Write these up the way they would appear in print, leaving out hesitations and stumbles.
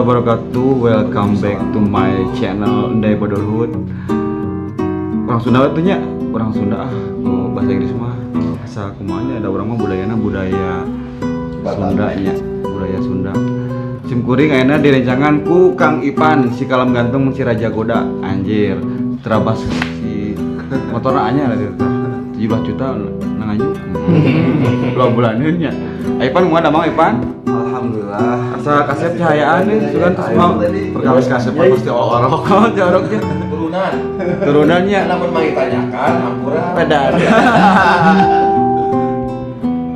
Wabarakatuh. Welcome back to my channel Ndai Bodolhut. Orang Sunda tuh nya, orang Sunda ah, oh, bahasa Inggris mah asa kumaha nya, ada orang mah budayana budaya Sunda nya, budaya Sunda. Sim kuring ayeuna direncangan ku Kang Ipan, si kalam gantung, si Raja Goda, anjir. Terabas si motorna anyar gitu. 17 juta nanganyu. 2 bulanan nya. Ipan kumaha damang, Ipan? Alhamdulillah. Asa kasep cahayaan nih, sugan terus mau Perkawis kasep pasti orok. Oh, joroknya. Turunan. Turunannya. Namun mah ditanyakan hampura. Pedan.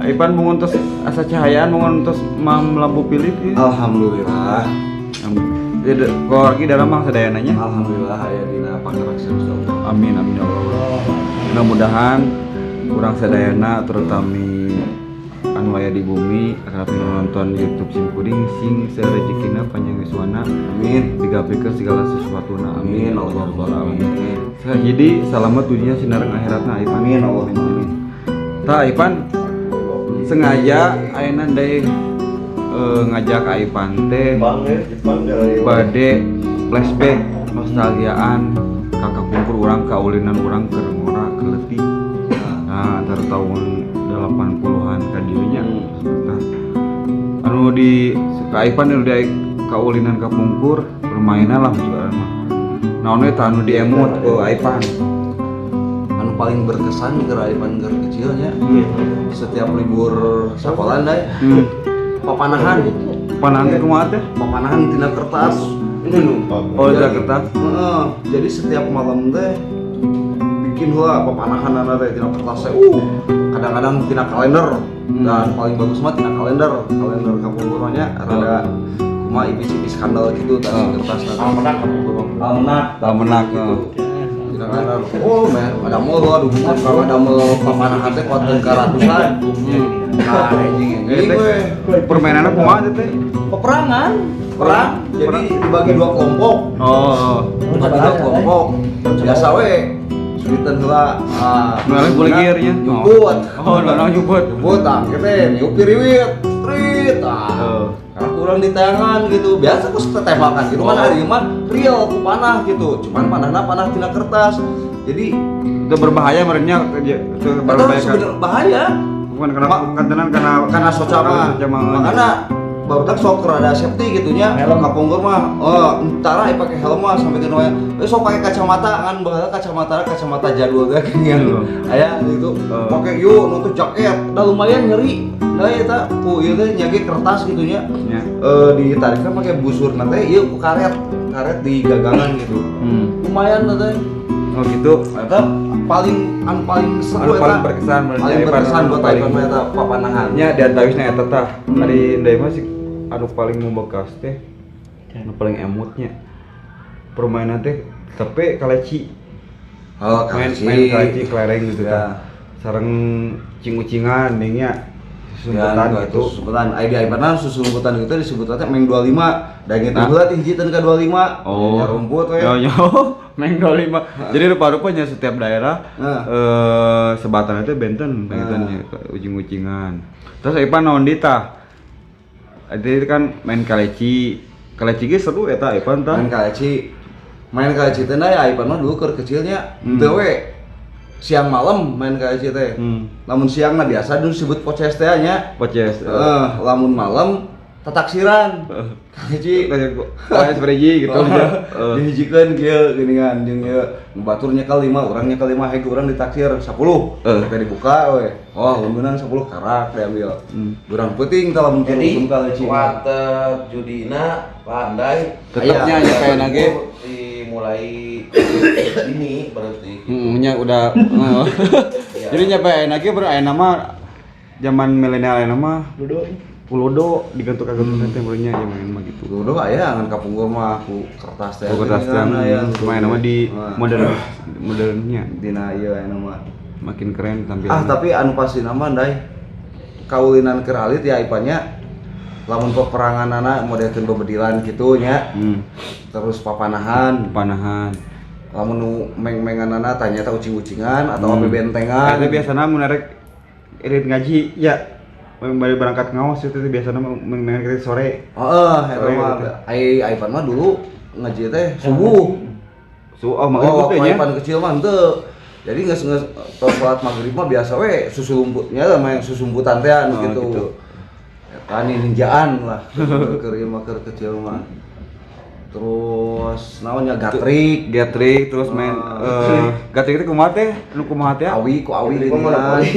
Ipan bungun terus asa cahayaan, bungun terus mam lampu pilih ieu. Alhamdulillah. Jadi keluarga dalam mang sadayana nya. Alhamdulillah aya dina pangraksa Gusti Allah. Amin amin ya Allah. Mudah-mudahan kurang sadayana, terutama anu aya di bumi tapi nonton YouTube sim kuring, sing sarejekina, panjang yuswana. Amin. Digabehkeun segala sesuatuna. Amin. Amin. Allah rabbal alamin. Jadi selamat dunia sinareng akhiratna, Ipan. Amin Allahumma amin. Tah, Ipan, sengaja ayeuna deui ngajak ka Ipan teh bade flashback nostalgiaan ka kapungkur urang, kaulinan urang keur ngora, keur leutik. Nah, antara tahun 80-an ka dieu nya. Tah, anu di ka Ipan anu di kaulinan kapungkur, permainan lah juga mah. Naon we tah anu diemut ku Ipan? Anu paling berkesan keur Ipan keur kecilnya, setiap libur sekolah dai, papanahan. Panahan teh kumaha teh? Papanahan tina kertas. Ini nu. Oh, tina kertas. Heeh. Jadi setiap malam teh bikin heula papanahan teh tina kertas teh. Kadang-kadang tina kalender. Dan paling bagus mah tina kalender. Kalender kapungkur nya rada kumaha, ipis-ipis kandel gitu tas kertas. Almanak kapungkur. Almanak. Almanak gitu. Tina kalender. Oh, men, ada mall aduh, kalau ada mall papanahan teh kuat ke ratusan. Nah, anjing Eh, anjing teh, we. Permainannya kumaha teh teh? Peperangan. Perang. Jadi dibagi dua kelompok. Dibagi dua kelompok. Biasa we. Sulitan heula. Ah, Nu eleh buligir nya. Nyumput. Oh, nu eleh nyumput. Nyumput tah kieu teh niup piriwit. Trit ah. Karena kurang di tangan gitu. Biasa ku tembakan gitu kan, ari mah real ku panah gitu. Cuman panahna panah tina kertas. Jadi Itu berbahaya merenya, itu itu berbahaya kan? Sebenarnya bahaya. Bukan karena kantenan karena karena soca mah. Soca mah. Makanya barudak sok rada safety gitu nya. Kapungkur mah, oh, entara pakai helm mah sampai ke noya. Eh, sok pakai kacamata kan, baheula kacamata kacamata jadul teh gini aya gitu. Pakai yuk nutup jaket, udah lumayan nyeri. Nah, eta ku ieu teh nyage kertas gitu nya. Eh, ditariknya pakai busur teh ieu ku karet, karet di gagangan gitu. Lumayan teh. Oh gitu. Eta paling anu paling seru Anu eta. Paling berkesan berarti Paling Ipan, berkesan anu buat paling- Ipan mah eta papanahan. Nya di antawisna eta tah. Ari ndai mah sih anu paling membekas teh, anu paling emutnya. Permainan teh tapi kaleci. Oh, Main kaleci. Main kaleci kelereng gitu Ya. tah. Sareng cing-ucingan deui nya. Susumputan Ya, gitu. Susumputan. Ai di Aipan susumputan itu disebutnya meng 25. Da gitu Nah. heula ti hiji ka 25. Oh. Ya, rumput we. Yo yo, meng 25. Jadi rupa-rupanya setiap daerah sebatan itu benten, benten ya, ucing-ucingan. Terus Ipan naon di tah? Itu kan main kaleci. Kaleci ge seru eta, Ipan tah. Main kaleci. Main kaleci teh ya Aipan mah dulu keur kecilnya teu we. Siang malam main kaleci teh. Lamun siang mah biasa dulu disebut poces teh nya. Poces. Heeh, lamun malam tataksiran. Kaleci. Kayak kayak seperti gitu aja. Dihijikeun kieu geuningan jeung ieu batur nyekel 5, urang nyekel 5, heg urang ditaksir 10. Teh dibuka we. Oh, menang 10 karak diambil. Urang peuting tah lamun Jadi keur kaleci. Warteg judina pandai. Tetepnya ya kayak nage. Dimulai ini berarti. Nya udah. Jadi nyampe aya ge ber aya nama zaman milenial aya nama Ludo. Ludo digantung ka gantung teh nya main mah gitu. Ludo aya ngan kapungkur mah ku kertas teh. Ku kertas teh, Aya. cuma aya nama di Nah. modern modernnya Dina ieu aya nama. Makin keren tampilan. Ah, tapi anu pasti nama ndai kaulinan keur alit ya Ipannya, lamun peperanganana modelkeun bebedilan kitu nya. Terus papanahan. Panahan. Lamun nu meng-menganana tanya teh ucing-ucingan atau bentengan. Eta biasana mun arek irit ngaji ya. Bari berangkat ngaos itu biasanya main kita sore. Heeh, eta Sore mah gitu. Ai Ivan mah dulu ngaji teh subuh. So, oh, makanya Oh, itu waktu nya. Ivan kecil mah henteu. Jadi geus geus tos salat maghrib mah biasa we susulumputnya lah main susumputan teh anu Oh, gitu. gitu. Eta ninjaan lah keur ieu mah keur kecil mah. Terus naonnya, gatrik. Gatrik terus main gatrik itu kumaha teh? Nu kumaha teh? Awi ku awi Gatrik mah geuningan. monopoli.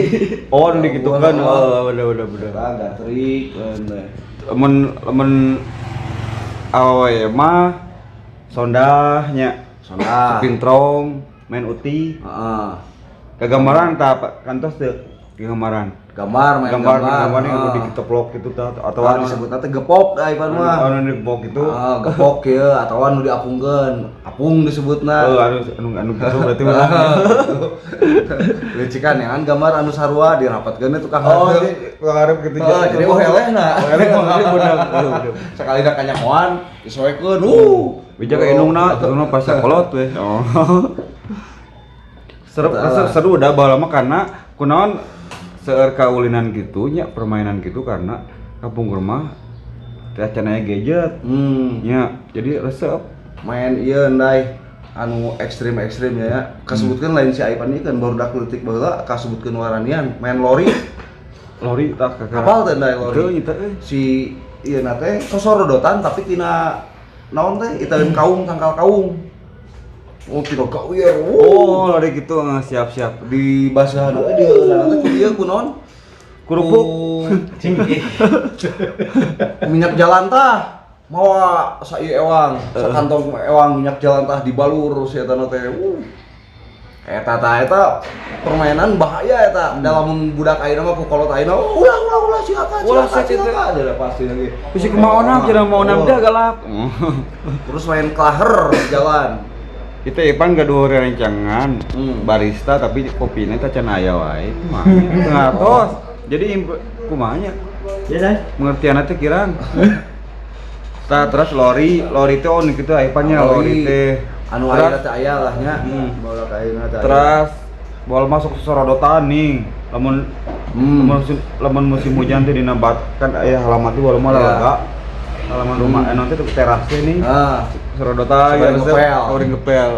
Oh, nu dikitukeun. Oh. Oh, bener bener bener. Eta gatrik bener. Lamun lamun awewe mah sondahnya, Sondah. sepintrong, main uti. Heeh. Kagambaran tah kantos teu? Gambaran. Gambar, main gambar gambar. gambar yang Heeh. diketoplok gitu tah atau Atau disebutna teh gepok da Ivan mah. anu digepok gitu. Ah, gepok ya atau anu diapungkeun. Apung disebutna. Oh, anu anu anu gitu berarti mah. Lecikan ya kan gambar anu sarua dirapatkeun tukang Oh, hareup. jadi tukang hareup gitu. Oh, jadi oh helehna. Oh, heleh mah bener. Bener. Sekali dah kanyahoan disoekeun. Bija ka indungna, indungna pas sakolot we. Oh. Seru, Eta seru, lah. seru udah baheula mah karena kunaon seueur kaulinan gitu nya, permainan gitu, karena kampung rumah teh can aya gadget. Nya, jadi resep. Main ieu ndai anu ekstrim-ekstrim ya. Kasebutkeun lain si Aipan ieu kan barudak leutik baheula kasebutkeun waranian main lori. Lori tah kakak. Apal teh ndai lori? Teu nyita euy. Si ieu na teh sosorodotan tapi tina naon teh itaeun kaung, tangkal kaung. Oh, tina gawier. Oh, lori gitu, siap-siap. Di basahan teh di heulana teh ku ieu ku naon? Kerupuk. Ku minyak jalantah. Mawa sa ieu ewang, sakantong ewang minyak jalantah dibalur si eta teh. Eta tah eta permainan bahaya eta. Dalam budak ayeuna mah ku kolot ayeuna, oh, ulah ulah ulah cilaka Ulah, cilaka sakit, cilaka aja pasti lagi. Bisi kumaha onam, cenah mau onam Oh. dah galak. Terus main klaher di jalan. Kita Ipan gaduh rerencangan barista tapi kopina teh can aya wae. Kumaha nya? Teu ngartos. Jadi kumaha nya? Ya, Day. Pengertianna teh kirang. Tah terus lori, lori teh oh kitu Ipan nya lori teh. Anu Terus- ayeuna teh aya lah nya. Barudak ayeuna teh aya. Terus bola masuk sorodotan nih. Lamun lamun musim hujan teh dina bat kan aya halaman teh bola mah Iya. lega. Halaman rumah anu teh teras teh nih. Ah. Sorodotan Sabari ya ngepel. Sabari ngepel.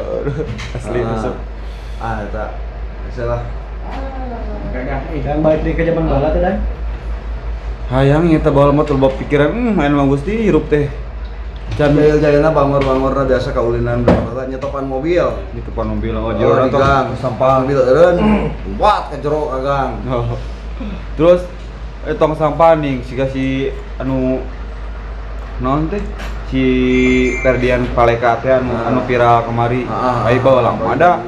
Asli Ah. resep. Ah, eta. Bisa lah. Yang balik deui ke zaman baheula teh, Day. Hayang nya teh baheula mah teu loba pikiran, aya mah Gusti hirup teh. Can Jail-jailna bangor-bangorna biasa kaulinan baheula nyetopan mobil. Di depan mobil oh Oh, jero di gang. sampah. Mobil eureun, lompat ke jero ka gang. Oh. Terus tong sampah nih siga si anu naon teh si Ferdian Paleka teh anu anu viral kemari. Ai bawa lama ada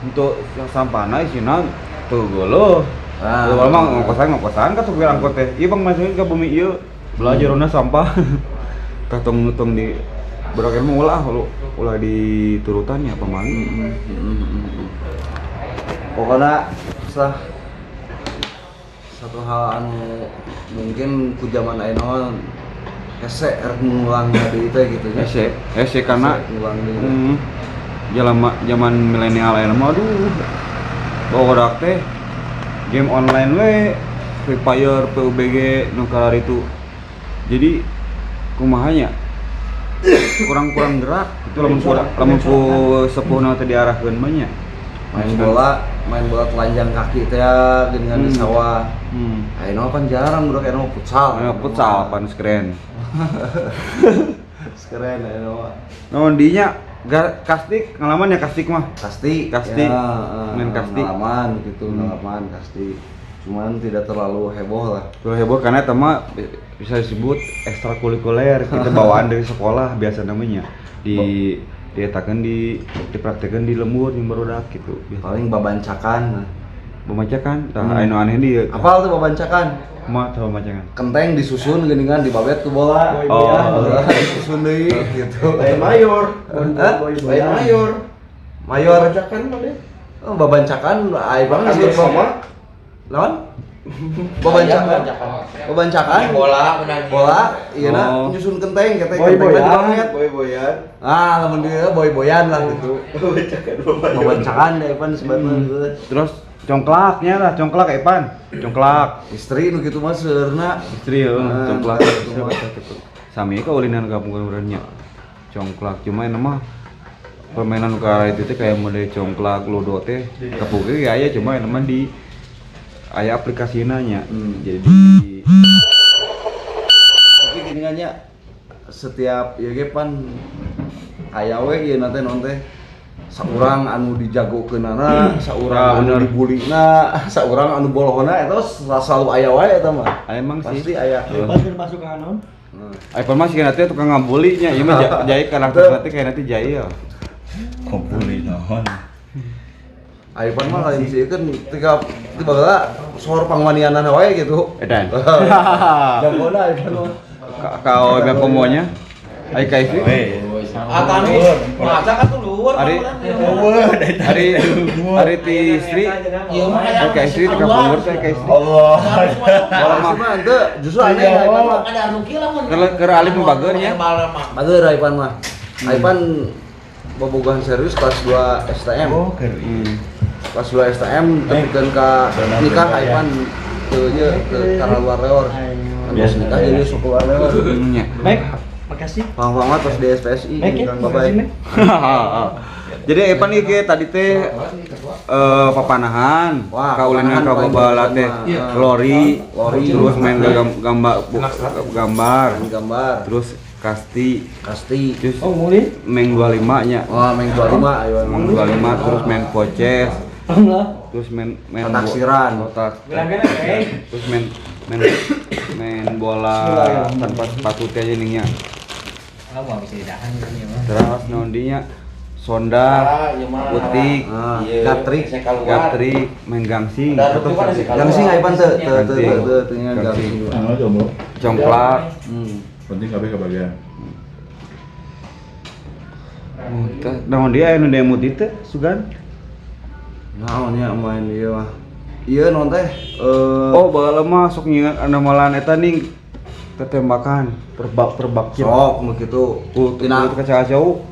untuk yang sampahna isina teu geuleuh. Teu mah ngongkosan ngongkosan ka supir angkot teh. Ieu bang masukin ke bumi ieu. Belah jerona sampah. Tah tong tong di budak mah ulah ulah diturutan ya pamali. Pokoknya sah satu hal anu mungkin ku zaman ayeuna hese erek ngulang deui teh gitu nya. Hese, hese karena Hese ngulang deui. Zaman milenial ayeuna mah aduh. Bawa teh game online we, Free Fire, PUBG nu itu. Jadi kumaha nya? Kurang-kurang gerak itu lamun kurang lamun ku sepuhna teh diarahkeun mah nya. Main bola telanjang kaki teh ya geuningan di sawah. Ayeuna mah pan jarang budak ayeuna mah futsal. Ayo futsal pan keren. Keren ayeuna mah. Naon dinya kastik ngalaman ya kastik mah. Kasti. Kasti. Ya, Main kasti. Pengalaman gitu, pengalaman kasti. Cuman tidak terlalu heboh lah. Kalau heboh karena eta mah bisa disebut ekstrakurikuler, kita bawaan dari sekolah biasa namanya. Di dietakeun di dipraktekeun di lembur jeung barudak gitu. Biasa. Paling babancakan. Babancakan, tah anu aneh di Apal tuh babancakan? Kumaha tah babancakan? Kenteng disusun geuningan dibabet ku bola. Oh. Bola disusun deui gitu. Lain mayor. Hah? Lain mayor. Mayor. Babancakan mah deh. Oh, babancakan ai banget Hampir sama. Lawan? Babancakan. Babancakan. Bola menang. Bola, iya na, Oh. nyusun kenteng, kenteng Boy-boyan. kentengna dibabet. Boy-boyan. Ah, lamun dia boy-boyan lah gitu. Babancakan. Babancakan deh pan sebenarnya gitu. Terus Congklaknya lah, congklak Epan. Congklak. Istri nu kitu mah seueurna. Istri ya, Nah, congklak. gitu mah. Sami kaulinan kampung urangnya. Congklak cuma ini mah permainan ke arah itu teh kayak model congklak ludo teh kapungkur ya aya, cuma ini mah di aya aplikasina nya. Jadi Tapi gini kan nya, setiap ieu ge pan aya we ieu teh non teh saurang anu dijagokeunana, saurang Ah, anu bener. Dibulina, saurang anu bolohona eta selalu aya wae eta mah. Ah, emang sih. Pasti aya. Lepas masuk ke anon. Iphone mah sih nanti tukang ngabuli nya, ieu mah jahit karakter nanti kayak nanti jahil. Kumpulin naon. iPhone mah lain sih kan tiga tiba baheula sohor pangwanianan wae gitu. Edan. Jagona iPhone mah. Kau ebe komonya. Ai ka istri. Atanu maca kan tuh luar. Ari ari ti istri. Iya mah Ai ka istri ti kapungkur teh ka istri. Allah. Bola Mah mah henteu, justru aneh iPhone mah. Ada anu kieu lamun. Keur alim nu bager nya. Bager iPhone mah. iPhone bobogohan serius kelas 2 STM. Oh, keur. Kelas 2 STM tepikeun ka nikah iPhone teu ieu teu luar leor. Geus nikah jadi sok keluar leor. Nya. Baik, makasih. Pang-pang mah tos di SPSI. Baik ya, Bye makasih bye. Mek. Jadi Epan ieu ge tadi teh papanahan, Wah, kaulinan papanahan ka paling babaheula teh mah. lori, Lori. terus main gambar gambar, Main gambar, terus kasti, kasti. terus Oh, mulai. main 25 nya. Wah, main 25 ayo. Main 25 terus main poces, Allah. Terus main main Taksiran. kotak. Bilangnya eh. Terus main main main bola tanpa sepatu teh nya. Kamu bisa didahan gitu ya mah. Terus naon dinya sonda, utik, Ah, gatrik. gatrik, main gangsing, Gangsing iPhone teu teu teu teu teu nya Gangsing. gangsing. Anu jomblo. Congklak. Penting kabeh kebagian. Oh, tah naon dia anu demo teh sugan? Naon nya main ieu mah. Ieu non teh Oh, baheula mah sok nginget anu malan eta ning tetembakan, terbak-terbak sok nu kitu. Ku Tina tina kaca jauh.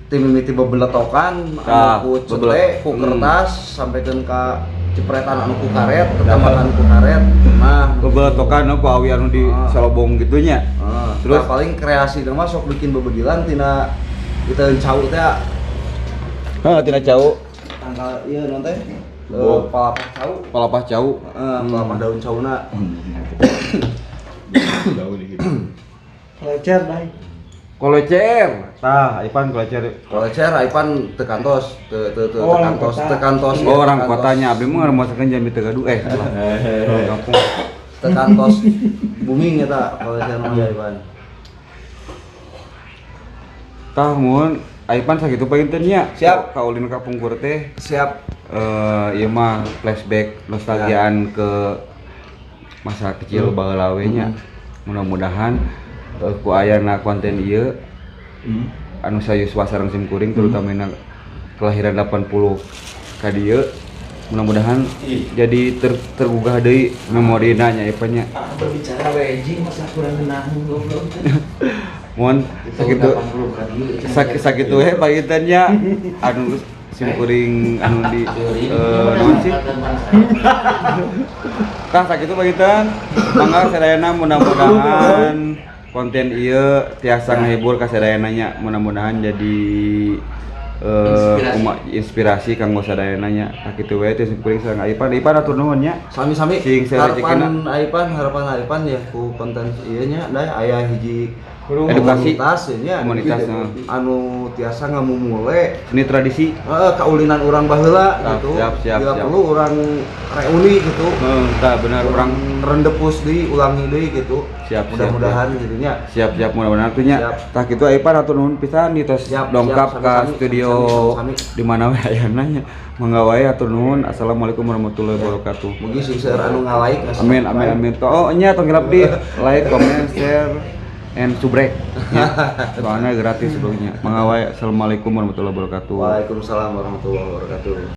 tim mimiti bebeletokan Tah, anu ku cete, ku kertas sampaikan ka cipretan anu ku karet, tetembakan ku karet. Nah, Bebeletokan nu ku awi anu di Ah. salobong gitu nya. Terus Terus? paling kreasi mah sok bikin bebedilan tina kita cau teh Heh, tina cau, tangkal ieu non teh palapah cau. Palapah cau. Heeh, palapah daun cauna. Jauh dikit. Lecer, dai. Kolecer. Tah, Ipan kolecer. Kolecer Aipan teu kantos, teu teu teu Oh, orang kantos, kota. teu kantos. Oh, orang kotanya abdi mah ngaramosakeun jambi teu gaduh eh. Salah. Orang kampung. Teu kantos booming eta kolecer mah Aipan. Tah mun Aipan sakitu panginten nya. Siap. Kaulin ka pungkur teh Siap. Ieu mah flashback nostalgiaan ke masa kecil baheula we nya. Mudah-mudahan ku ayana konten ieu anu sayuswa sareng sim kuring terutama kelahiran 80 ka dieu mudah-mudahan jadi tergugah deui memorina nya ieu nya. Berbicara weji masa kurang ngenahin goblok. Mohon sakitu sakitu we panginten nya anu sim kuring anu di naon sih? Tah sakitu panginten. Mangga sadayana mudah-mudahan konten ieu tiasa ngahibur ka sadayana nya. Mudah-mudahan jadi inspirasi kanggo sadayana nya. Tah kitu we teh sim kuring sareng Aipan. Aipan atur nuhun nya. Sami-sami Sing saya harapan Aipan, harapan Aipan ya ku konten ieu nya da aya hiji Edukasi. komunitas ya nya. Komunitas, heeh. Anu tiasa ngamumule Seni tradisi. heeh kaulinan urang baheula Siap, gitu. siap, siap, Bila siap. perlu urang reuni gitu. Heeh, tah benar urang rendepus deui, ulangi deui gitu. Siap, siap, Mudah-mudahan jadinya. Siap siap mudah-mudahan atuh nya. Siap. Tah kitu Aipan atur nuhun pisan ieu tos Siap, dongkap siap, ka sami-sami, studio sami-sami. di mana we ayana nya. Mangga wae atur nuhun. Assalamualaikum warahmatullahi wabarakatuh. Mugi sing seueur anu ngalaik Amin amin amin. Oh nya tong hilap di like, comment, share and subrek. Ya. Soalnya gratis sebelumnya. Mangga wae. Assalamualaikum warahmatullahi wabarakatuh. Waalaikumsalam warahmatullahi wabarakatuh.